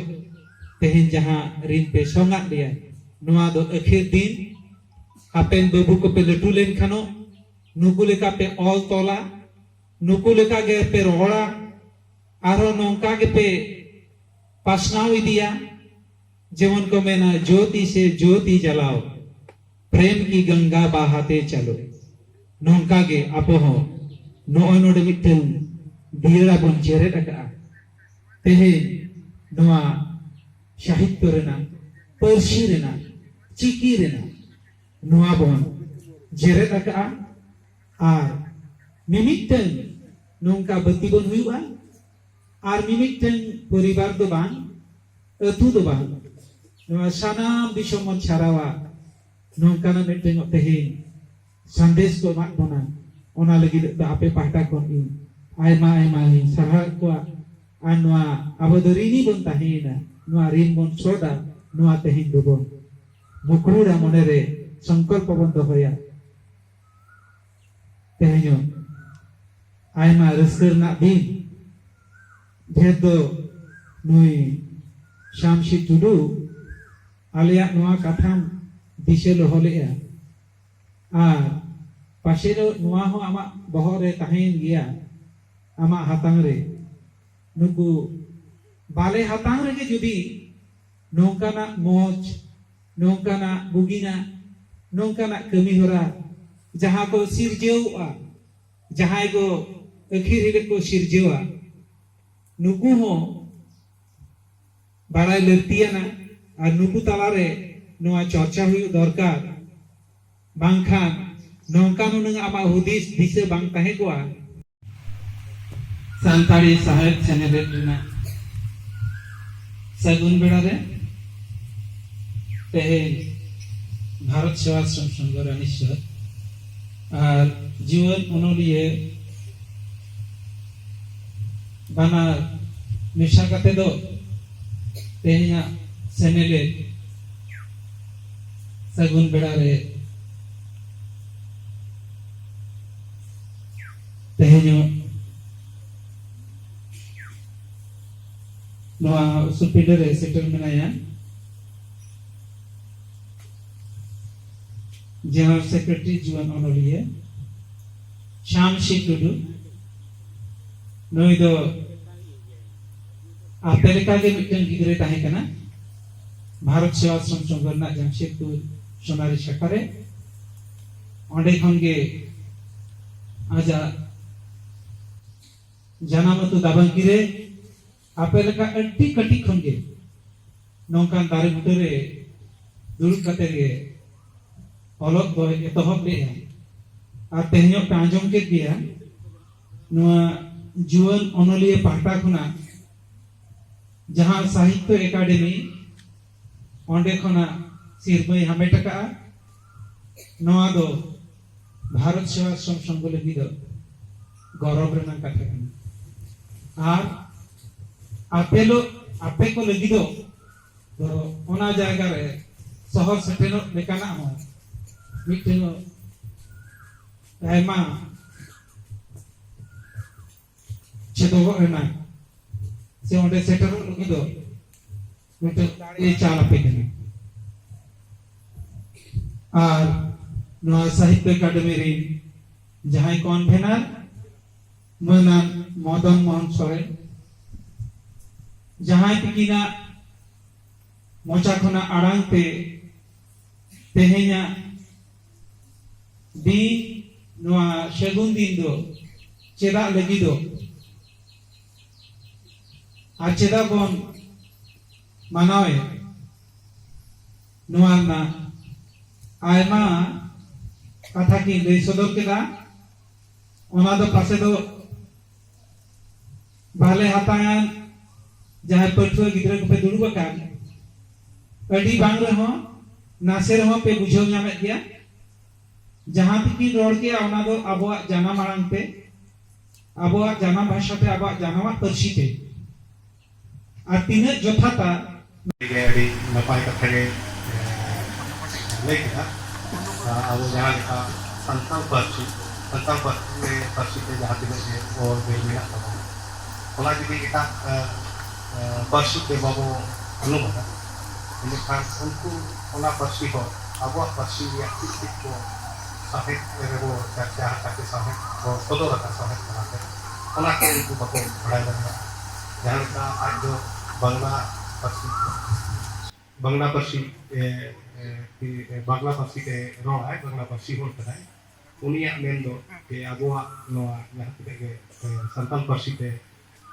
ᱛᱮᱦᱮᱧ ᱡᱟᱦᱟᱸ ᱨᱤᱱ ᱯᱮ ᱥᱚᱝᱟᱫ ᱞᱮᱭᱟ, ᱱᱚᱣᱟ ᱫᱚ ᱟᱹᱠᱷᱤᱨ ᱫᱤᱱ, ᱦᱟᱯᱮᱱ ᱵᱟᱹᱵᱩ ᱠᱚᱯᱮ ᱞᱟᱹᱴᱩ ᱞᱮᱱᱠᱷᱟᱱᱚᱜ, ᱱᱩᱠᱩ ᱞᱮᱠᱟ ᱯᱮ ᱚᱞ ᱛᱚᱞᱟ, ᱱᱩᱠᱩ ᱞᱮᱠᱟ ᱜᱮ ᱯᱮ ᱨᱚᱲᱟ, ᱟᱨᱦᱚᱸ ᱱᱚᱝᱠᱟ ᱜᱮᱯᱮ ᱯᱟᱥᱱᱟᱣ ᱤᱫᱤᱭᱟ᱾ ᱡᱮᱢᱚᱱ ᱠᱚ ᱢᱮᱱᱟ, ᱡᱳᱛᱤ ᱥᱮ ᱡᱳᱛᱤ ᱡᱟᱞᱟᱣ, ᱯᱨᱮᱢ ᱠᱤ ᱜᱚᱝᱜᱟ ᱵᱟᱦᱟᱛᱮ ᱪᱟᱞᱚ᱾ ᱱᱚᱝᱠᱟ ᱜᱮ ᱟᱵᱚ ᱦᱚᱸ ᱱᱚᱜᱼᱚᱭ ᱱᱚᱰᱮ ᱢᱤᱫᱴᱟᱝ ᱫᱤᱭᱟᱹᱲᱟ ᱵᱚᱱ ᱡᱮᱨᱮᱫ ᱟᱠᱟᱫᱼᱟ᱾ ᱛᱮᱦᱮᱧ ᱱᱚᱣᱟ ᱥᱟᱦᱤᱛᱭᱚ ᱨᱮᱱᱟᱜ, ᱯᱟᱹᱨᱥᱤ ᱨᱮᱱᱟᱜ, ᱪᱤᱠᱤ ᱨᱮᱱᱟᱜ ᱱᱚᱣᱟ ᱵᱚᱱ ᱡᱮᱨᱮᱫ ᱟᱠᱟᱫᱼᱟ᱾ ᱟᱨ ᱢᱤᱢᱤᱫᱴᱟᱝ ᱱᱚᱝᱠᱟ ᱵᱟᱹᱛᱤ ᱵᱚᱱ ᱦᱩᱭᱩᱜᱼᱟ, ᱟᱨ ᱢᱤᱢᱤᱫᱴᱟᱝ ᱯᱚᱨᱤᱵᱟᱨ ᱫᱚ ᱵᱟᱝ, ᱟᱹᱛᱩ ᱫᱚ ᱵᱟᱝ, ᱱᱚᱣᱟ ᱥᱟᱱᱟᱢ ᱫᱤᱥᱚᱢ ᱵᱚᱱ ᱪᱷᱟᱨᱟᱣᱟ᱾ ᱱᱚᱝᱠᱟᱱᱟᱜ ᱢᱤᱫᱴᱟᱝ ᱛᱮᱦᱮᱧ ᱥᱟᱸᱫᱮᱥ ᱠᱚ ᱮᱢᱟᱜ ᱵᱚᱱᱟ᱾ ᱚᱱᱟ ᱞᱟᱹᱜᱤᱫ ᱫᱚ ᱟᱯᱮ ᱯᱟᱦᱴᱟ ᱠᱷᱚᱱ ᱤᱧ ᱟᱭᱢᱟ ᱟᱭᱢᱟ ᱤᱧ ᱥᱟᱨᱦᱟᱣᱮᱫ ᱠᱚᱣᱟ᱾ ᱟᱨ ᱱᱚᱣᱟ ᱟᱵᱚ ᱫᱚ ᱨᱤᱱᱤ ᱵᱚᱱ ᱛᱟᱦᱮᱸᱭᱮᱱᱟ, ᱱᱚᱣᱟ ᱨᱤᱱ ᱵᱚᱱ ᱥᱚᱫᱟ, ᱱᱚᱣᱟ ᱛᱮᱦᱮᱧ ᱫᱚᱵᱚᱱ ᱢᱩᱠᱩᱲᱟ, ᱢᱚᱱᱮᱨᱮ ᱥᱚᱝᱠᱚᱞᱯᱚ ᱵᱚᱱ ᱫᱚᱦᱚᱭᱟ᱾ ᱛᱮᱦᱮᱧ ᱦᱚᱸ ᱟᱭᱢᱟ ᱨᱟᱹᱥᱠᱟᱹ ᱨᱮᱱᱟᱜ ᱫᱤᱱ᱾ ᱰᱷᱮᱨ ᱫᱚ ᱱᱩᱭ ᱥᱟᱢᱥᱤ ᱴᱩᱰᱩ ᱟᱞᱮᱭᱟᱜ ᱱᱚᱣᱟ ᱠᱟᱛᱷᱟᱢ ᱫᱤᱥᱟᱹ ᱫᱚᱦᱚ ᱞᱮᱫᱼᱟ᱾ ᱟᱨ ᱯᱟᱥᱮ ᱫᱚ ᱱᱚᱣᱟ ᱦᱚᱸ ᱟᱢᱟᱜ ᱵᱚᱦᱚᱜ ᱨᱮ ᱛᱟᱦᱮᱸᱭᱮᱱ ᱜᱮᱭᱟ, ᱟᱢᱟᱜ ᱦᱟᱛᱟᱝ ᱨᱮ᱾ ᱱᱩᱠᱩ ᱵᱟᱞᱮ ᱦᱟᱛᱟᱝ ᱨᱮᱜᱮ ᱡᱩᱫᱤ ᱱᱚᱝᱠᱟᱱᱟᱜ ᱢᱚᱡᱽ, ᱱᱚᱝᱠᱟᱱᱟᱜ ᱵᱩᱜᱤᱱᱟᱜ, ᱱᱚᱝᱠᱟᱱᱟᱜ ᱠᱟᱹᱢᱤ ᱦᱚᱨᱟ ᱡᱟᱦᱟᱸ ᱠᱚ ᱥᱤᱨᱡᱟᱹᱣᱚᱜᱼᱟ, ᱡᱟᱦᱟᱸᱭ ᱠᱚ ᱟᱹᱠᱷᱤᱨ ᱦᱤᱞᱳᱜ ᱠᱚ ᱥᱤᱨᱡᱟᱹᱣᱟ, ᱱᱩᱠᱩ ᱦᱚᱸ ᱵᱟᱲᱟᱭ ᱞᱟᱹᱠᱛᱤᱭᱟᱱᱟ᱾ ᱟᱨ ᱱᱩᱠᱩ ᱛᱟᱞᱟᱨᱮ ᱱᱚᱣᱟ ᱪᱚᱨᱪᱟ ᱦᱩᱭᱩᱜ ᱫᱚᱨᱠᱟᱨ, ᱵᱟᱝᱠᱷᱟᱱ ᱱᱚᱝᱠᱟ ᱱᱩᱱᱟᱹᱝ ᱟᱢᱟᱜ ᱦᱩᱫᱤᱥ ᱫᱤᱥᱟᱹ ᱵᱟᱝ ᱛᱟᱦᱮᱸ ᱠᱚᱜᱼᱟ᱾ ᱥᱟᱱᱛᱟᱲᱤ ᱥᱟᱶᱦᱮᱫ ᱥᱮᱱᱮᱞᱮᱫ ᱨᱮᱱᱟᱜ ᱥᱟᱹᱜᱩᱱ ᱵᱮᱲᱟ ᱨᱮ ᱛᱮᱦᱮᱧ ᱵᱷᱟᱨᱚᱛ ᱥᱮᱵᱟᱥᱨᱚᱢ ᱥᱚᱝᱜᱷᱚ ᱨᱟᱱᱤᱥᱣᱚᱨ ᱟᱨ ᱡᱩᱣᱟᱹᱱ ᱚᱱᱚᱞᱤᱭᱟᱹ ᱵᱟᱱᱟᱨ ᱢᱮᱥᱟ ᱠᱟᱛᱮ ᱫᱚ ᱛᱮᱦᱮᱧᱟᱜ ᱥᱮᱱᱮᱞᱮᱫ ᱥᱟᱹᱜᱩᱱ ᱵᱮᱲᱟ ᱨᱮ ᱛᱮᱦᱮᱧᱚᱜ ᱱᱚᱣᱟ ᱩᱥᱩᱞ ᱯᱤᱸᱰᱟᱹ ᱨᱮ ᱥᱮᱴᱮᱨ ᱢᱮᱱᱟᱭᱟ ᱡᱮᱱᱟᱨᱮᱞ ᱥᱮᱠᱨᱮᱴᱟᱨᱤ ᱡᱩᱣᱟᱹᱱ ᱚᱱᱚᱞᱤᱭᱟᱹ ᱥᱟᱢᱥᱤ ᱴᱩᱰᱩ᱾ ᱱᱩᱭ ᱫᱚ ᱟᱯᱮ ᱞᱮᱠᱟᱜᱮ ᱢᱤᱫᱴᱟᱝ ᱜᱤᱫᱽᱨᱟᱹᱭ ᱛᱟᱦᱮᱸ ᱠᱟᱱᱟ ᱵᱷᱟᱨᱚᱛ ᱥᱮᱵᱟᱥᱨᱚᱢ ᱥᱚᱝᱜᱷᱚ ᱨᱮᱱᱟᱜ ᱡᱟᱢᱥᱮᱫᱽᱯᱩᱨ ᱥᱚᱱᱟᱨᱤ ᱥᱟᱠᱷᱟ ᱨᱮ᱾ ᱚᱸᱰᱮ ᱠᱷᱚᱱ ᱜᱮ ᱟᱡᱟᱜ ᱡᱟᱱᱟᱢ ᱟᱹᱛᱩ ᱫᱟᱵᱟᱝᱜᱤ ᱨᱮ ᱟᱯᱮ ᱞᱮᱠᱟ ᱟᱹᱰᱤ ᱠᱟᱹᱴᱤᱡ ᱠᱷᱚᱱ ᱜᱮ ᱱᱚᱝᱠᱟᱱ ᱫᱟᱨᱮ ᱵᱩᱴᱟᱹ ᱨᱮ ᱫᱩᱲᱩᱵ ᱠᱟᱛᱮ ᱜᱮ ᱚᱞᱚᱜ ᱫᱚᱭ ᱮᱛᱚᱦᱚᱵ ᱞᱮᱫᱼᱟ᱾ ᱟᱨ ᱛᱮᱦᱮᱧᱚᱜ ᱯᱮ ᱟᱸᱡᱚᱢ ᱠᱮᱫ ᱜᱮᱭᱟ, ᱱᱚᱣᱟ ᱡᱩᱣᱟᱹᱱ ᱚᱱᱚᱞᱤᱭᱟᱹ ᱯᱟᱦᱴᱟ ᱠᱷᱚᱱᱟᱜ ᱡᱟᱦᱟᱸ ᱥᱟᱦᱤᱛᱛᱚ ᱮᱠᱟᱰᱮᱢᱤ ᱚᱸᱰᱮ ᱠᱷᱚᱱᱟᱜ ᱥᱤᱨᱯᱟᱹᱭ ᱦᱟᱢᱮᱴ ᱟᱠᱟᱫᱼᱟ᱾ ᱱᱚᱣᱟ ᱫᱚ ᱵᱷᱟᱨᱚᱛ ᱥᱮᱵᱟᱥᱨᱚᱢ ᱥᱚᱝᱜᱷᱚ ᱞᱟᱹᱜᱤᱫ ᱫᱚ ᱜᱚᱨᱚᱵᱽ ᱨᱮᱱᱟᱜ ᱠᱟᱛᱷᱟ ᱠᱟᱱᱟ᱾ ᱟᱨ ᱟᱯᱮ ᱞᱳ-, ᱟᱯᱮ ᱠᱚ ᱞᱟᱹᱜᱤᱫ ᱫᱚ ᱫᱚ ᱚᱱᱟ ᱡᱟᱭᱜᱟ ᱨᱮ ᱥᱚᱦᱚᱨ ᱥᱮᱴᱮᱨᱚᱜ ᱞᱮᱠᱟᱱᱟᱜ ᱦᱚᱸ ᱢᱤᱫᱴᱮᱱ ᱟᱭᱢᱟ ᱪᱮᱫᱚᱜᱚᱜ ᱨᱮᱱᱟᱜ ᱥᱮ ᱚᱸᱰᱮ ᱥᱮᱴᱮᱨᱚᱜ ᱞᱟᱹᱜᱤᱫ ᱫᱚ ᱢᱤᱫᱴᱮᱱ ᱫᱟᱲᱮ ᱪᱟᱞ ᱟᱯᱮ ᱠᱟᱱᱟ᱾ ᱟᱨ ᱱᱚᱣᱟ ᱥᱟᱦᱤᱛᱛᱚ ᱮᱠᱟᱰᱮᱢᱤ ᱨᱤᱱ ᱡᱟᱦᱟᱸᱭ ᱠᱚᱱᱵᱷᱮᱱᱟᱨ ᱢᱟᱹᱱᱟᱱ ᱢᱚᱫᱚᱱ ᱢᱳᱦᱚᱱ ᱥᱚᱨᱮᱱ, ᱡᱟᱦᱟᱸᱭ ᱛᱤᱠᱤᱱᱟᱜ ᱢᱚᱪᱟ ᱠᱷᱚᱱᱟᱜ ᱟᱲᱟᱝ ᱛᱮ ᱛᱮᱦᱮᱧᱟᱜ ᱫᱤᱱ, ᱱᱚᱣᱟ ᱥᱟᱹᱜᱩᱱ ᱫᱤᱱ ᱫᱚ ᱪᱮᱫᱟᱜ ᱞᱟᱹᱜᱤᱫᱚᱜ ᱟᱨ ᱪᱮᱫᱟᱜ ᱵᱚᱱ ᱢᱟᱱᱟᱣᱮᱫ, ᱱᱚᱣᱟ ᱨᱮᱱᱟᱜ ᱟᱭᱢᱟ ᱠᱟᱛᱷᱟ ᱠᱤᱱ ᱞᱟᱹᱭ ᱥᱚᱫᱚᱨ ᱠᱮᱫᱟ᱾ ᱚᱱᱟ ᱫᱚ ᱯᱟᱥᱮ ᱫᱚ ᱵᱟᱞᱮ ᱦᱟᱛᱟᱣᱟᱱ ᱡᱟᱦᱟᱸᱭ ᱯᱟᱹᱴᱷᱩᱣᱟᱹ ᱜᱤᱫᱽᱨᱟᱹ ᱠᱚᱯᱮ ᱫᱩᱲᱩᱵ ᱟᱠᱟᱱ, ᱟᱹᱰᱤ ᱵᱟᱝ ᱨᱮᱦᱚᱸ ᱱᱟᱥᱮ ᱨᱮᱦᱚᱸ ᱯᱮ ᱵᱩᱡᱷᱟᱹᱣ ᱧᱟᱢᱮᱫ ᱜᱮᱭᱟ᱾ ᱡᱟᱦᱟᱸ ᱛᱤᱠᱤᱱ ᱨᱚᱲ ᱠᱮᱜᱼᱟ, ᱚᱱᱟ ᱫᱚ ᱟᱵᱚᱣᱟᱜ ᱡᱟᱱᱟᱢ ᱟᱲᱟᱝ ᱛᱮ, ᱟᱵᱚᱣᱟᱜ ᱡᱟᱱᱟᱢ ᱵᱷᱟᱥᱟ ᱛᱮ, ᱟᱵᱚᱣᱟᱜ ᱡᱟᱱᱟᱢᱟᱜ ᱯᱟᱹᱨᱥᱤ ᱛᱮ᱾ ᱟᱨ ᱛᱤᱱᱟᱹᱜ ᱡᱚᱛᱷᱟᱛᱟ᱾ ᱜᱮ ᱟᱹᱰᱤ ᱱᱟᱯᱟᱭ ᱠᱟᱛᱷᱟ ᱜᱮ, ᱮ, ᱞᱟᱹᱭ ᱠᱮᱫᱟ᱾ ᱟ, ᱟᱵᱚ ᱡᱟᱦᱟᱸ ᱞᱮᱠᱟ ᱥᱟᱱᱛᱟᱲ ᱯᱟᱹᱨᱥᱤ, ᱥᱟᱱᱛᱟᱲ ᱯᱟᱹᱨᱥᱤ ᱛᱮ, ᱯᱟᱹᱨᱥᱤ ᱛᱮ ᱡᱟᱦᱟᱸ ᱛᱤᱱᱟᱹᱜ ᱜᱮ ᱚᱞ ᱵᱤᱞ ᱢᱮᱱᱟᱜ ᱛᱟᱵᱚᱱᱟ, ᱚᱱᱟ ᱡᱩᱫᱤ ᱮᱴᱟᱜ, ᱮ, ᱮ, ᱯᱟᱹᱨᱥᱤ ᱛᱮ ᱵᱟᱵᱚ ᱚᱱᱩᱵᱟᱫᱟ, ᱮᱸᱰᱮᱠᱷᱟᱱ ᱩᱱᱠᱩ ᱚᱱᱟ ᱯᱟᱹᱨᱥᱤ ᱦᱚᱲ ᱟᱵᱚᱣᱟᱜ ᱯᱟᱹᱨᱥᱤ ᱨᱮᱭᱟᱜ ᱪᱮᱫ ᱪᱮᱫ ᱠᱚ ᱥᱟᱶᱦᱮᱫ ᱨᱮᱵᱚ ᱪᱟᱨᱪᱟ ᱟᱠᱟᱫ ᱥᱮ ᱥᱟᱶᱦᱮᱫ ᱵᱚ ᱥᱚᱫᱚᱨ ᱟᱠᱟᱫ ᱥᱟᱶᱦᱮᱫ ᱛᱟᱞᱟᱛᱮ, ᱚᱱᱟ ᱠᱚ ᱩᱱᱠᱩ ᱵᱟᱠᱚ ᱵᱟᱲᱟᱭ ᱫᱟᱲᱮᱭᱟᱜᱼᱟ᱾ ᱡᱟᱦᱟᱸ ᱞᱮᱠᱟ ᱟᱡ ᱫᱚ ᱵᱟᱝᱞᱟ ᱯᱟᱹᱨᱥᱤ, ᱵᱟᱝᱞᱟ ᱯᱟᱹᱨᱥᱤ, ᱮ, ᱮ, ᱮ, ᱵᱟᱝᱞᱟ ᱯᱟᱹᱨᱥᱤ ᱛᱮ ᱨᱚᱲᱟᱭ, ᱵᱟᱝᱞᱟ ᱯᱟᱹᱨᱥᱤ ᱦᱚᱲ ᱠᱟᱱᱟᱭ, ᱩᱱᱤᱭᱟᱜ ᱢᱮᱱ ᱫᱚ ᱡᱮ ᱟᱵᱚᱣᱟᱜ ᱱᱚᱣᱟ ᱡᱟᱦᱟᱸ ᱛᱤᱱᱟᱹᱜ ᱜᱮ, ᱮ, ᱥᱟᱱᱛᱟᱲ ᱯᱟᱹᱨᱥᱤ ᱛᱮ,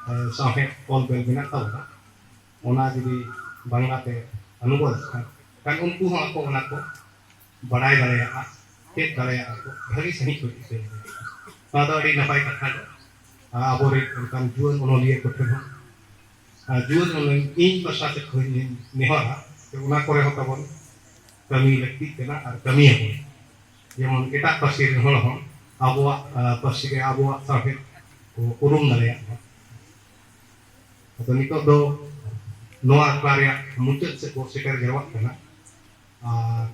ᱮ, ᱥᱟᱶᱦᱮᱫ ᱚᱞ ᱵᱮᱞ ᱢᱮᱱᱟᱜ ᱛᱟᱵᱚᱱᱟ, ᱚᱱᱟ ᱡᱩᱫᱤ ᱵᱟᱝᱞᱟ ᱛᱮ ᱚᱱᱩᱵᱟᱫ ᱠᱷᱟᱱ, ᱠᱷᱟᱱ ᱩᱱᱠᱩ ᱦᱚᱸ ᱟᱠᱚ ᱚᱱᱟ ᱠᱚ ᱵᱟᱲᱟᱭ ᱫᱟᱲᱮᱭᱟᱜᱼᱟ, ᱪᱮᱫ ᱫᱟᱲᱮᱭᱟᱜᱼᱟ ᱠᱚ, ᱵᱷᱟᱹᱜᱤ ᱥᱟᱺᱦᱤᱡ ᱠᱚ ᱪᱤᱠᱟᱹ ᱫᱟᱲᱮᱭᱟᱜᱼᱟ᱾ ᱱᱚᱣᱟ ᱫᱚ ᱟᱹᱰᱤ ᱱᱟᱯᱟᱭ ᱠᱟᱛᱷᱟ ᱜᱮ᱾ ᱟᱨ ᱟᱵᱚᱨᱮᱱ ᱚᱱᱠᱟᱱ ᱡᱩᱣᱟᱹᱱ ᱚᱱᱚᱞᱤᱭᱟᱹ ᱠᱚ ᱴᱷᱮᱱ ᱦᱚᱸ, ᱟᱨ ᱡᱩᱣᱟᱹᱱ ᱚᱱᱚᱞᱤᱭᱟᱹ ᱤᱧ ᱯᱟᱥᱴᱟ ᱥᱮᱫ ᱠᱷᱚᱱ ᱤᱧ ᱱᱮᱦᱚᱨᱟ ᱡᱮ ᱚᱱᱟ ᱠᱚᱨᱮ ᱦᱚᱸ ᱛᱟᱵᱚᱱ ᱠᱟᱹᱢᱤ ᱞᱟᱹᱠᱛᱤᱜ ᱠᱟᱱᱟ ᱟᱨ ᱠᱟᱹᱢᱤᱭᱟᱵᱚᱱ᱾ ᱡᱮᱢᱚᱱ ᱮᱴᱟᱜ ᱯᱟᱹᱨᱥᱤ ᱨᱮᱱ ᱦᱚᱲ ᱦᱚᱸ ᱟᱵᱚᱣᱟᱜ, ᱟ, ᱯᱟᱹᱨᱥᱤ ᱨᱮ ᱟᱵᱚᱣᱟᱜ ᱥᱟᱶᱦᱮᱫ ᱠᱚ ᱩᱨᱩᱢ ᱫᱟᱲᱮᱭᱟᱜ ᱢᱟ᱾ ᱟᱫᱚ ᱱᱤᱛᱚᱜ ᱫᱚ ᱱᱚᱣᱟ ᱟᱠᱷᱲᱟ ᱨᱮᱭᱟᱜ ᱢᱩᱪᱟᱹᱫ ᱥᱮᱫ ᱵᱚ ᱥᱮᱴᱮᱨ ᱡᱟᱣᱨᱟᱜ ᱠᱟᱱᱟ᱾ ᱟᱨ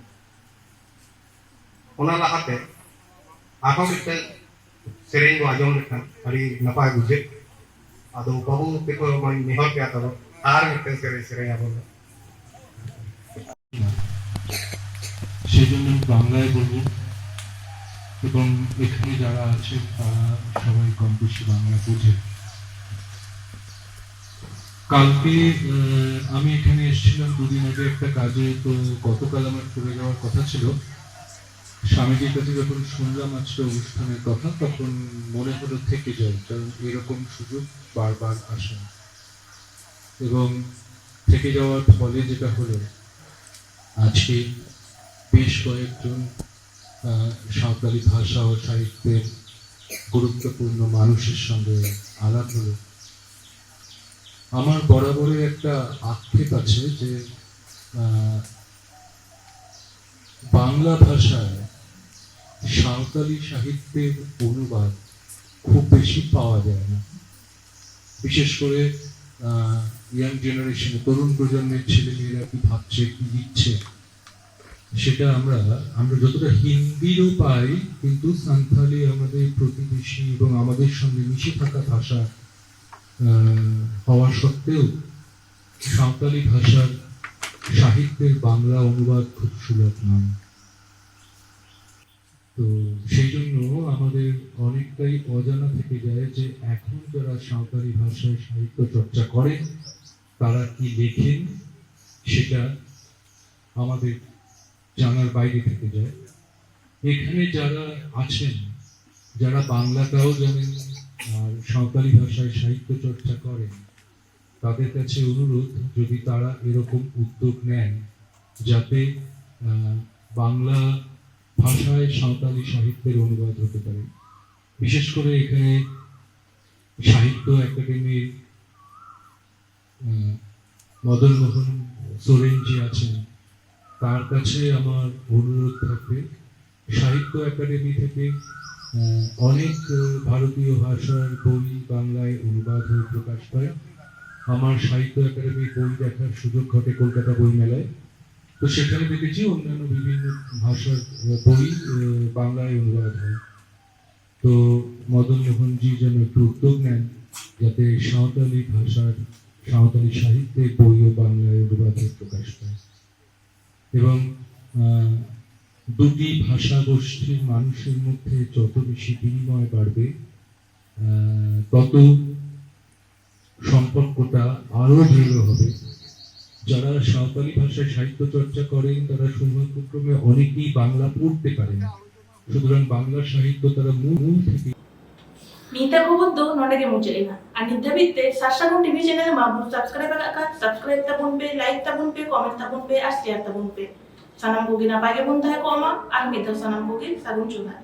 ᱚᱱᱟ ᱞᱟᱦᱟᱛᱮ ᱟᱨᱦᱚᱸ ᱢᱤᱫᱴᱟᱝ ᱥᱮᱨᱮᱧ ᱵᱚ ᱟᱸᱡᱚᱢ ᱞᱮᱠᱷᱟᱱ ᱟᱹᱰᱤ ᱱᱟᱯᱟᱭ ᱵᱩᱡᱷᱟᱹᱜ᱾ ᱟᱫᱚ ᱵᱟᱹᱵᱩ ᱛᱮᱠᱚ ᱢᱟᱧ ᱱᱮᱦᱚᱨ ᱯᱮᱭᱟ, ᱛᱟᱵᱚ ᱟᱨ ᱢᱤᱫᱴᱟᱝ ᱥᱮᱨᱮᱧ ᱥᱮᱨᱮᱧ ᱟᱵᱚᱱ᱾ সেই জন্য আমি বাংলায় বলবো। এবং এখানে যারা আছেন, তারা সবাই কম বেশি বাংলা বোঝেন। কালকে আহ, আমি এখানে এসেছিলাম দুদিন আগে একটা কাজে। তো গতকাল আমার চলে যাওয়ার কথা ছিল। স্বামীজির কাছে যখন শুনলাম আজকে অনুষ্ঠানের কথা, তখন মনে হলো থেকে যাই, কারণ এরকম সুযোগ বারবার আসে না। এবং থেকে যাওয়ার ফলে যেটা হলো, আজকে বেশ কয়েকজন আহ, সাঁওতালি ভাষা ও সাহিত্যের গুরুত্বপূর্ণ মানুষের সঙ্গে আলাপ হলো। আমার বরাবরই একটা আক্ষেপ আছে যে আহ, বাংলা ভাষায় সাঁওতালি সাহিত্যের অনুবাদ খুব বেশি পাওয়া যায় না। বিশেষ করে ইয়াং জেনারেশনে, তরুণ প্রজন্মের ছেলে মেয়েরা কি ভাবছে, কি লিখছে, সেটা আমরা আমরা যতটা হিন্দিরও পাই, কিন্তু সান্থালি আমাদের প্রতিবেশী এবং আমাদের সঙ্গে মিশে থাকা ভাষা আহ, হওয়া সত্ত্বেও সাঁওতালি ভাষার সাহিত্যের বাংলা অনুবাদ খুব সুলভ নয়। তো সেই জন্য আমাদের অনেকটাই অজানা থেকে যায় যে এখন যারা সাঁওতালি ভাষায় সাহিত্য চর্চা করেন, তারা কি লেখেন, সেটা আমাদের জানার বাইরে থেকে যায়। এখানে যারা আছেন, যারা বাংলাটাও জানেন আর সাঁওতালি ভাষায় সাহিত্য চর্চা করেন, তাদের কাছে অনুরোধ, যদি তারা এরকম উদ্যোগ নেন, যাতে আহ, বাংলা ভাষায় সাঁওতালি সাহিত্যের অনুবাদ হতে পারে। বিশেষ করে এখানে সাহিত্য একাডেমির আহ, মদন মোহন সোরেন যে আছেন, তার কাছে আমার অনুরোধ থাকবে, সাহিত্য একাডেমি থেকে আহ, অনেক আহ, ভারতীয় ভাষার বই বাংলায় অনুবাদ হয়ে প্রকাশ পায়। আমার সাহিত্য একাডেমির বই দেখার সুযোগ ঘটে কলকাতা বইমেলায়। তো সেখানে দেখেছি অন্যান্য বিভিন্ন ভাষার আহ, বই আহ, বাংলায় অনুবাদ হয়। তো মদন মোহনজি যেন একটু উদ্যোগ নেন, যাতে সাঁওতালি ভাষার, সাঁওতালি সাহিত্যের বইও বাংলায় অনুবাদে প্রকাশ পায়। এবং আহ, দুটি ভাষা গোষ্ঠীর মানুষের মধ্যে যত বেশি বিনিময় বাড়বে, আহ, তত সম্পর্কটা আরো দৃঢ় হবে। যারা সাঁওতালি ভাষায় সাহিত্য চর্চা করেন, তারা সৌভাগ্যক্রমে অনেকেই বাংলা পড়তে পারেন। সুতরাং বাংলা সাহিত্য তারা মূল মূল থেকে Nita khobor do nonde ge mujhe ena. Ar nit dhabit te Sasha Gun T V channel ma bu subscribe ka ka subscribe tabun pe, like tabun pe, comment tabun pe, ar share tabun pe. Sanam kogi na bage bun tahe koma, ar mita sanam kogi sagun chuna.